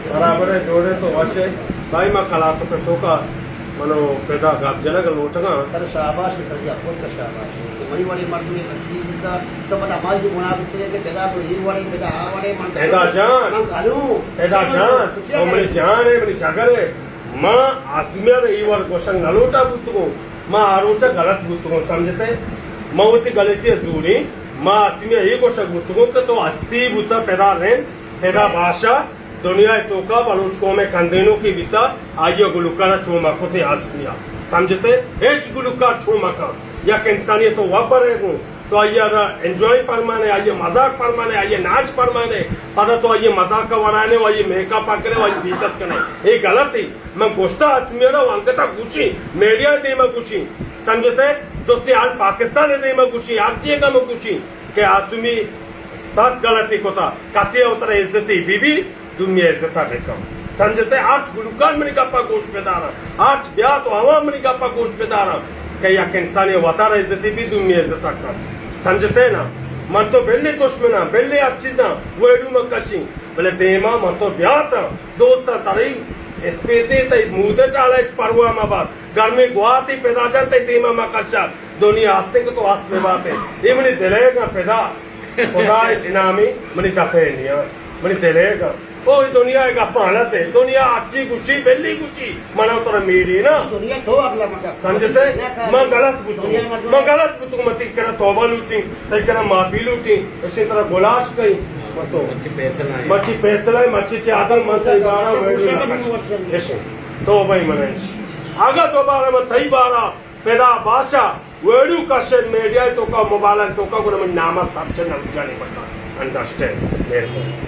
برابر ہے، جوڑے تو وش ہے۔ بھائی، ما کلات پہ توکا منو پدا گپ جنگ لوٹگاں۔ ترا شاباش، ترا یا پوت شاباش۔ تو منی وڑے مردمے تسلیم بوتا، تو پدا مال جو گناہ بوتے کہ پدا تو ای وڑے، پدا آ وڑے، من پدا جان، من گلوں۔ پدا جان، تو منی جان ہے، منی جگر ہے۔ ما آسمیا ءَ اے وڑ گوشگ نہ لوٹا بوتگوں۔ ما آ روچا غلط بوتگوں، سمجھتے؟ ما وتی غلطی ءَ زوریں۔ ما آسمیا ءَ اے گوشگ بوتگوں کہ تو ہستی بوتا، پدا رند، پدا باشا، دنیا ءِ توکا بلوچ قوم ءِ کندینوکے بیتا، آئی ءَ گلوکار ءَ چو مکتے آسمیا۔ سمجھتے؟ ہچ گلوکار چو مکن۔ یک انسانے تو وت برے گوں، تو آئی ءَ را انجوائے پرمانے، آئی ءَ مزاق پرمانے، آئی ءَ ناچ پرمانے، پدا تو آئی ءِ مزاق ءَ وڑانے و آئی ءِ میک اپ ءَ کنے و آئی ءِ بے عزت کنے۔ اے غلط ہے۔ من گوشتا آسمیا ءَ را و انگتا گوشیں، میڈیا ءِ دیما گوشیں، سمجھتے؟ دوستی آل پاکستان ءِ دیما گوشیں، ہر جگہ من گوشیں کہ آسمی سخت غلطی کتا۔ کسے ءَ وترا عزتی بی بی، دومی ءِ عزت ءَ بکن۔ سمجھتے؟ ہرچ گلوکار منی گپ ءَ گوش بداراں، ہرچ بیا تو عوام منی گپ ءَ گوش بداراں کہ یک انسانے وتارا عزتی بی، دومی ءِ عزت ءَ کن۔ سمجھتے نا؟ من تو بلے دشمناں، بلے ہر چیزاں، ویڈیو من کشیں، بلے دیما من تو بیاتاں، دوستاں، ترا اسپیتے تئی مودے ٹالا ہچ پرواہ مہ بات۔ گرمیں گواتے پدا جان تئی دیما مہ کشات۔ دنیا ہستے کہ تو ہست بہ باتے۔ اے منی دلے گا پدا۔ خدا انعامی منی دپے نیا۔ منی دلے گا۔ او اے دنیا ءِ گپاں حالت ہے۔ دنیا اچھی گوشی، بلی گوشی۔ منا ترا میڑی نا۔ دنیا تو اگلا مدد۔ سمجھتے؟ من غلط بوتوں۔ دنیا مدد۔ من غلط بوتوں۔ من تئی کرا توبہ لوٹیں، تئی کرا معافی لوٹیں۔ اسے طرح گلاش کئی۔ من تو۔ مرچی فیصلہ ہے۔ مرچی فیصلہ ہے، مرچی چی آدم من تئی بارا ویڈیو نہ کش۔ اسے۔ توبہ ہی منش۔ اگا دوبارہ من تئی بارا پدا باشا ویڈیو کشن میڈیا ءِ توکا، موبائل ءِ توکا، گڑا من نام ءَ سرچ نہ جانے بتا۔ انڈرسٹینڈ؟ مہربانی۔